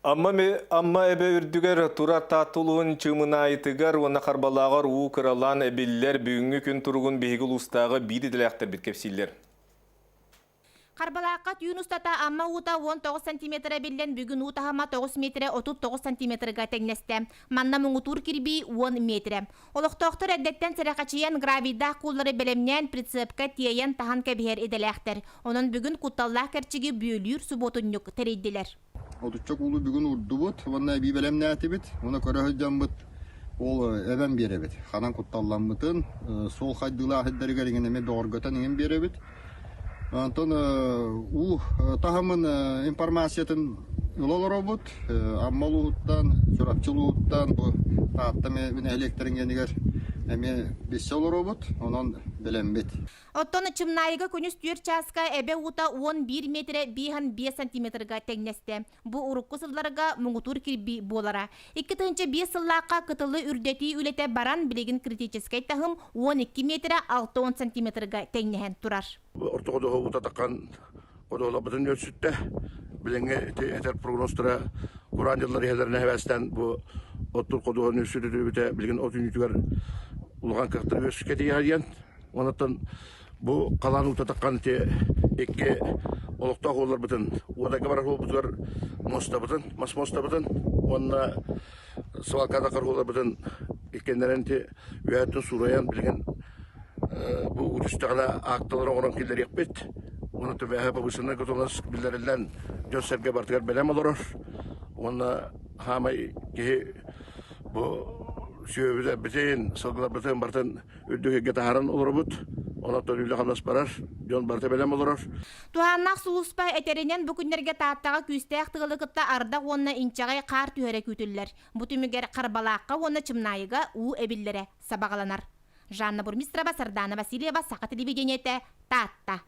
Амма, Амма эбэ үрдүгэр турар Таатта улууһун Чыымынаайытыгар уонна Харбалааҕар уу кыралаан эбиллэр. Бүгүҥҥү күн туругун биһиги улуустааҕы биир идэлээхтэрбит кэпсииллэр. Харбалаахха түүн устата Амма уута 19 сантиметр эбиллэн бүгүн уу таһыма 9 метрэ 39 сантиметрга тэҥнэстэ. Манна муҥутуур кирбии 10 метрэ. Олохтоохтор эрдэттэн сэрэхэчийэн гравийдаах кууллары бэлэмнээн прицепкэ тиэйэн таһан кэбиһэр идэлээхтэр. Онон бүгүн кутталлаах кэрчиги бүөлүүр субуотунньук тэрийдилэр. Отучча куулу бүгүн уурдубут уонна эбии бэлэмнээтибит. Уонна көрө сылдьаммыт ол эбэн биэрэбит. Ханан кутталламмытын, суол хайдыылаах сирдэригэр иҥин эмиэ бөҕөргөтөн иҥин биэрэбит. Онтон уу таһымын информациятын ыла олоробут. Амма улууһуттан, Чурапчы улууһуттан, бу Таатта нэһилиэктэрин иэнигэр эмиэ билсэ олоробут. Онон бэлэммит. Оттон Чымнаайыга күнүс түөрт чааска эбэ уута 11 метрэ 5 сантиметрга тэҥнэстэ. Бу урукку сылларга муҥутуур кирбии буолара. 2005 сыллаахха кытылы үрдэтии үлэтэ баран, билигин критическэй таһым 12 метрэ 60 сантиметрга тэҥнэһэн турар. Орто ходуһа уута таххан ходуһаларбытын үөрсүттэ. Билиҥҥи ити этэр прогнозтара кураан дьыллар иһэллэринэ эбээстээн бу оттур ходуһаны үөрсүтүтүбүтэ билигин от үүнүүтүгэр улахан кыахтары үөскэтиэҕэ диэн. Онон бу халаан уута таххан ити икки олохтоох уолларбытын уотайга барар уолбутугар муостабытын, мас муостабытын уонна свалкада уолларбытын иккиэннэрин ити үөһэттэн суурайан билигин бу уу түстэҕинэ аакталары оҥорон киллэриэхпит. Уонна төбөһө повышенная готовность биллэриллэн дьон-сэргэ барытыгар бэлэм олорор. Уонна хаамай киһи бу сүөһүбүтүн, сылгыларбытын барытын үрдүк ыйга таһааран олоробут. Онон үлэ-хамнас барар, дьон барыта бэлэм олорор. Туһааннаах сулууспа этэринэн бу күннэргэ Тааттаҕа күүстээх тыалы кытта ардах уонна инчэҕэй хаар түһэрэ күүтүллэр. Бу түмүгэр Харбалаахха уонна Чымнаайыга уу эбиллэрэ сабаҕаланар. Жанна Бурмистрова, Сардана Васильева, Саха телевидениетэ, Таатта.